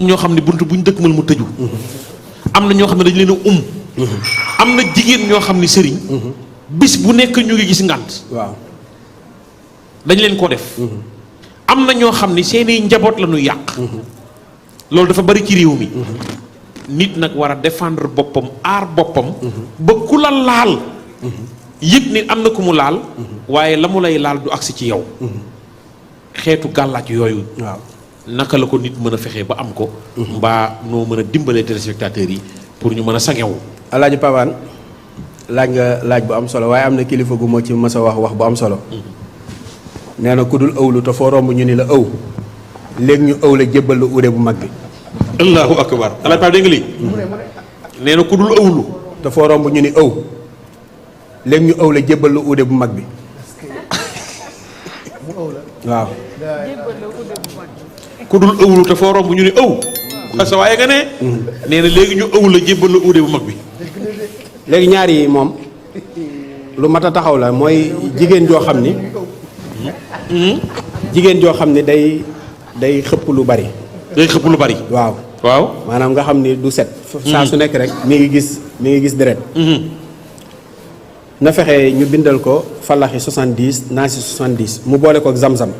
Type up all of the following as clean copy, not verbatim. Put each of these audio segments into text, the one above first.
ñoo xam ne buntu buñ dëkkmal mu tëju. am na ñoo xam ne dañ leen a am na jigéen ñoo xam ne sëriñ. bis bu nekk ñu ngi gis ngànt. waaw dañ leen ko def. am na ñoo xam ne seeni njaboot la ñu yàq. loolu dafa bari ci réew mi. nit nag war a défendre boppam aar boppam. ba ku la laal. yëg ni am na ku mu laal. waaye la mu lay laal du agsi ci yow. xeetu gàllaaj yooyu. waaw naka la ko nit mën a fexe ba am ko. mbaa noo mën a dimbalee téléspectateurs yi pour ñu mën a sangewu. Alaaji Pavane laaj nga laaj bu am solo waaye am na kilifa gu moo ci mës a wax bu am solo. nee na ku dul ëwlu te foo romb ñu ni la ëw léegi ñu ëw la jébbal la uude bu mag bi. allahu akbar Alaaji Pavane dégg nga lii. nee na ku dul ëwlu. te foo romb ñu ni ëw léegi ñu ëw la jébbal la uude bu mag bi. waaw. ku dul ëwlu te foo romb ñu ni ëw. sa waaye nga ne. nee na léegi ñu ëw la jébbal la uude bu mag bi. léegi ñaar yi moom lu mat a taxaw la mooy jigéen joo xam ni. jigéen joo xam ni day xëpp lu bari. day xëpp lu bari. waaw waaw. maanaam nga xam ni du set. saa su nekk rek mi ngi gis deret. na fexe ñu bindal ko falaxi 70 naasi 70 mu boole ko ak zam-zam.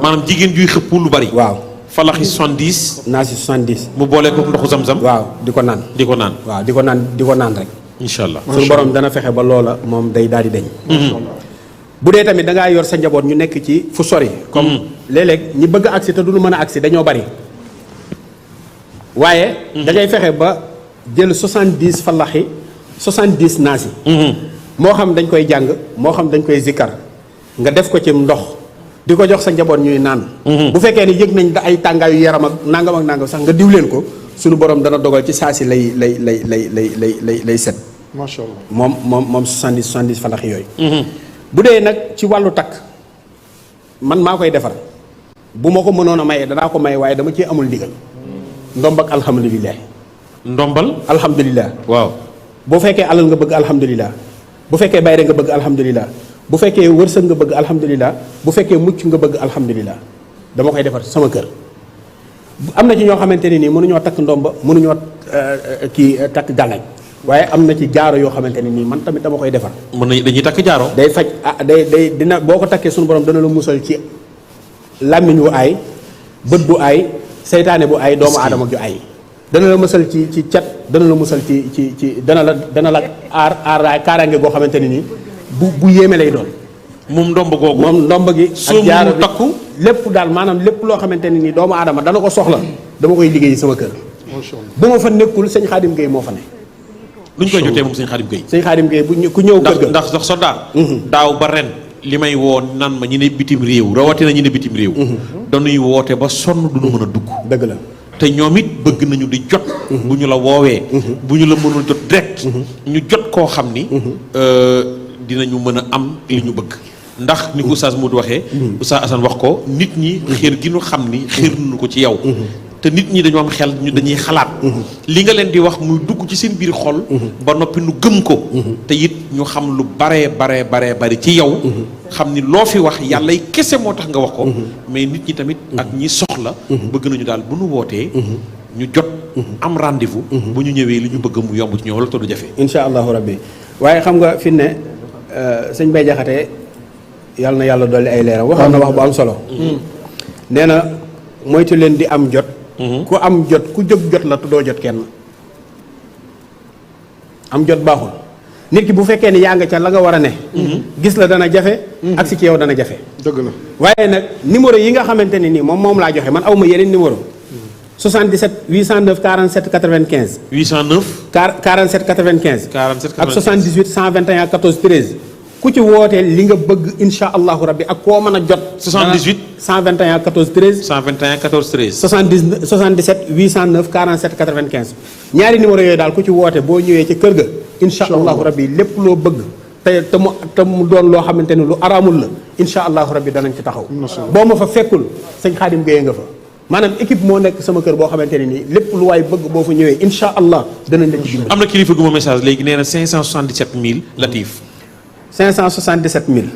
maanaam jigéen juy xëpp lu bari. waaw falaxi 70. naasi 70. mu boole ko ndoxu zam-zam. waaw di ko naan. di ko naan. waaw di ko naan rek. incha allah suñu borom dana fexe ba loola moom day daal di deñ. bu dee tamit da ngaa yor sa njaboot ñu nekk ci fu sori. comme léeg-léeg ñi bëgg a agsi te duñu mën a agsi dañoo bari. waaye. da ngay fexe ba jël 70 falaxi 70 naasi. moo xam dañ koy jàng moo xam dañ koy zikkar nga def ko ci ndox di ko jox sa njaboot ñuy naan. bu fekkee ni yëg nañ da ay tàngaayu yaram ak nangam sax nga diw leen ko suñu borom dana dogal ci saa si lay set. macha allah moom 70 falax yooyu. bu dee nag ci wàllu takk man maa koy defar bu ma ko mënoon a maye danaa ko maye waaye dama ci amul ndigal. ndomb ak alhamdulilah. ndombal. alhamdulilah. waaw. boo fekkee alal nga bëgg alhamdulilah. bu fekkee bayre nga bëgg alhamdulilah. bu fekkee wërsëg nga bëgg alhamdulilah. bu fekkee mucc nga bëgg alhamdulilah. dama koy defar sama kër. am na ci ñoo xamante ne nii mënuñoo takk ndomba mënuñoo takk gàllaaj waaye am na ci jaaro yoo xamante ne nii man tamit dama koy defar. mën nañu dañuy takk jaaro. day faj day dina boo ko takkee suñu borom dana la musal ci làmmiñ wu aay bët bu aay seytaane bu aay doomu aadama ju aay. dana la musal ci cat dana la musal ci dana la aar kaaraange goo xamante ne nii bu yéeme lay doon. moom ndomb googu. moom ndomb gi. ak jaaro bi takku lépp daal maanaam lépp loo xamante ne nii doomu aadama dana ko soxla dama koy liggéey sama kër. macha allah bu ma fa nekkul sëñ Xaadim Gueye moo fa ne. luñ koy jotee moom sëñ Xaadim Gueye. sëñ Xaadim Gueye ku ñëw kër ga ndax soldat. daaw ba ren li may woo naan ma ñu ne bitim réew rawatina ñu ne bitim réew. dañuy woote ba sonn duñu mën a dugg. dëgg la. te ñoom it bëgg nañu di jot. bu ñu la woowee. bu ñu la mënul jot direct. ñu jot koo xam ni. dinañu mën a am li ñu bëgg. ndax ni ko Oustaz Modou waxee. Oustaz Assane wax ko nit ñi. xër gi ñu xam ni xër nañu ko ci yow. te nit ñi dañoo am xel ñu dañuy xalaat. li nga leen di wax muy dugg ci seen biir xol. ba noppi nu gëm ko. te it ñu xam lu baree bari ci yow. xam ni loo fi wax yàlla yi kese moo tax nga wax ko. mais nit ñi tamit ak ñi soxla. bëgg nañu daal bu nu wootee. ñu jot am rendez-vous. bu ñu ñëwee li ñu bëgg mu yomb ci ñoom wala tollu jafe. incha allahu rabbi waaye xam nga fi ne sëñ Bay Jaxate yàlla na yàlla dolli ay leeram waxoon na wax bu am solo. nee na moytu leen di am jot. ku am jot ku jóg jot la te doo jot kenn. am jot baaxul nit ki bu fekkee ni yaa nga ca la nga war a ne. gis la dana jafe. agsi ci yow dana jafe. dëgg la waaye nag numéro yi nga xamante ne nii moom laa joxe man aw ma yeneen numéro. 77 809 47 95. 809. 47 95. 47 95 ak 78 121 14 13. ku ci wootee li nga bëgg incha allahu rabbi ak koo mën a jot. 78 121 14 13. 121 14 13. 77 809 47 95. ñaari numéro yooyu daal ku ci woote boo ñëwee ci kër ga. incha allahu rabbi lépp loo bëgg. te mu doon loo xamante ni lu araamul la. incha allahu rabbi danañ ci taxaw. boo ma fa fekkul sëñ Xaadim Gueye nga fa. maanaam équipe moo nekk sama kër boo xamante ne nii lépp lu waay bëgg boo fa ñëwee incha allah danañ la ci dimbali. am na kilifa gu ma message léegi nee na 577000 Latif. 577 000.